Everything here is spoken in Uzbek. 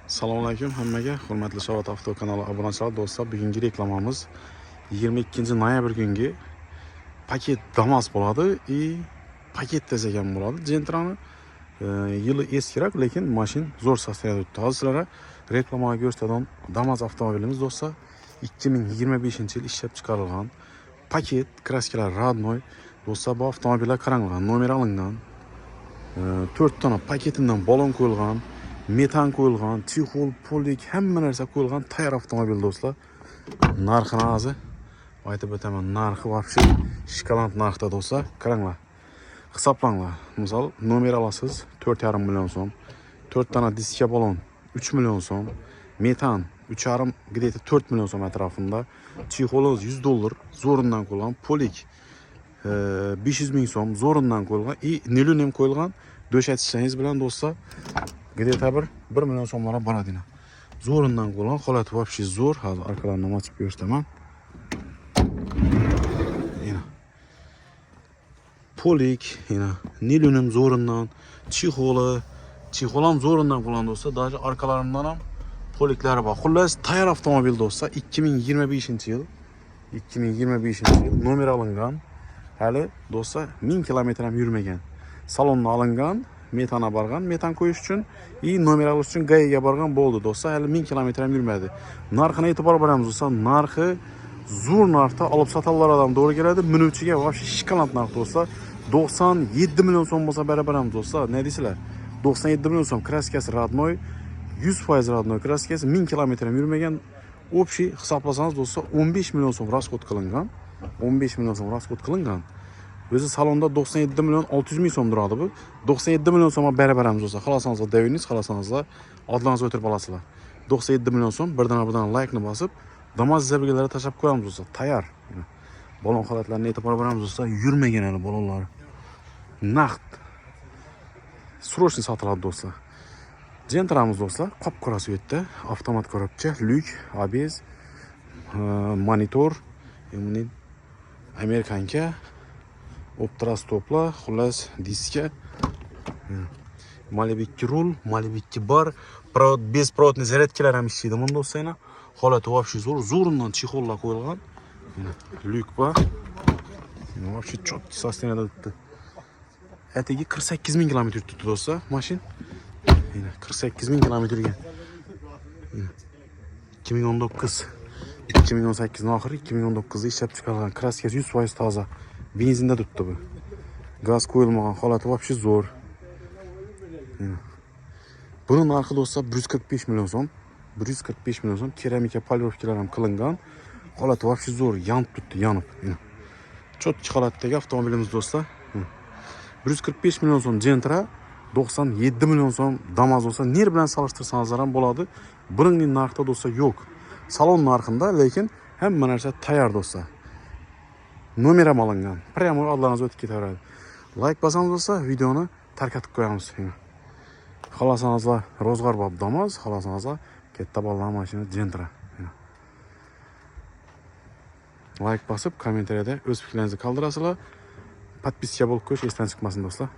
Assalomu alaykum hammaga, hurmatli Shovot Avto kanali obunachilari, do'stlar. Bugungi reklamamiz 22 noyabr kungi paket Damas bo'ladi и paket desak ham bo'ladi. Gentrani yili eskiroq, lekin mashin zo'r состояние da turibdi. Hozir sizlarga reklamaga ko'rsatadigan Damas avtomobilimiz, do'stlar, 2025 yil ishlab chiqarilgan paket, краска lar родной. Do'stlar, bu avtomobillar qaranglar, nomer olingan. 4 dona paketidan balon qo'yilgan, metan qo'yilgan, чехол, полик, hamma narsa qo'yilgan tayyor avtomobil, do'stlar. Narxini hozir aytib o'taman. Narxi вообще шоколад narxda, do'stlar. Qaranglar. Hisoblanglar. Misol, nomer olasiz 4,5 million so'm. 4 dona diska balon 3 million so'm. Metan 3,5, где-то 4 million so'm atrofida. Чехол ingiz 100 dollar zo'ridan qo'yilgan, полик 500 ming so'm zo'ridan qo'yilgan и nilun ham qo'yilgan. Do'shatishingiz bilan, do'stlar, где-то bir 1 million so'mlarga boradi. Zo'ridan qo'yilgan, holati вообще zo'r. Hozir orqalarini ochib ko'rsataman. Yana. Полик, yana nilunim zo'ridan, чехол i, чехол ham zo'ridan qo'yilgan, do'stlar. Даже orqalarimdan ham полик lari bor. Xullas, tayyor avtomobil, do'stlar. 2025 yil. 2025 yil nomer olingan. Hali, do'stlar, 1000 kilometr ham yurmagan. Salondan olingan, metana borgan, metan qo'yish uchun и nomer olish uchun ГАИ ga borgan bo'ldi, do'stlar. Hali 1000 kilometr ham yurmadi. Narxini e'tibor beramiz, do'stlar. Narxi zo'r narxda olib sotanlar odam to'g'ri keladi. Minuvchiga вообще шоколад narx, do'stlar. 97 million so'm bo'lsa bera beramiz, do'stlar. Ne deysizlar? 97 million so'm, краска si родной, 100% родной краска si, 1000 kilometr ham yurmagan. Общий hisoblasangiz, do'stlar, 15 million so'm расход qilingan. 15 million so'm расход qilingan. O'zi salonda 97 million 600 ming so'm turadi bu. 97 million so'mga bera beramiz, do'stlar. Xohlasangiz доверенность, xohlasangiz odlaringiz o'tirib olasizlar. 97 million so'm. Birdan birdan laykni bosib, Damas zabgilarga tashlab qo'yamiz, do'stlar. Tayyor. Balon holatlarini e'tibor beramiz, do'stlar. Yurmagan hali balonlari. Naqd. Срочно sotiladi, do'stlar. Gentramiz, do'stlar, qop-qora цвет da, avtomat коробка, lyuk, ABS, monitor, buni американка, optra stoplar, xullas diska. Malibu 2 rul, Malibu 2 bar, провод, беспроводный зарядка lar ham ishlaydi bunda, do'stlar. Yana. Holati вообще zo'r, zo'ridan чехол lar qo'yilgan. Mana lyuk bor. Mana вообще четкий состояние da turibdi. Atigi 48 ming kilometr turibdi, do'stlar, mashin. Mana 48 ming kilometrga. 2019, 2018 oxiri, 2019 da ishlab chiqarilgan. Краска si 100% toza. Benzinda turibdi bu. Gaz qo'yilmagan, holati вообще zo'r. Mana. Buni narxi, do'stlar, 145 million so'm. 145 million so'm. Keramika полировка lar ham qilingan. Holati вообще zo'r, yonib turibdi, yonib. Mana. Четкий holatdagi avtomobilimiz, do'stlar. Mana. 145 million so'm Gentra, 97 million so'm Damas bo'lsa, ner bilan solishtirsangizlar ham bo'ladi. Buning narxida, do'stlar, yo'q. Salon narxida, lekin hamma narsa tayyor, do'stlar. Nomer ham olingan. Прямо odlaringiz o'tib ketaveradi. Layk bosamiz, bo'lsa, videoni tarqatib qo'yamiz. Xohlasangizlar ro'zg'or bop Damas, xohlasangizlar katta bolalar mashina Gentra. Layk bosib, kommentariyada o'z fikrlaringizni qoldirasizlar. Подписка bo'lib qo'yish esdan chiqmasin, do'stlar.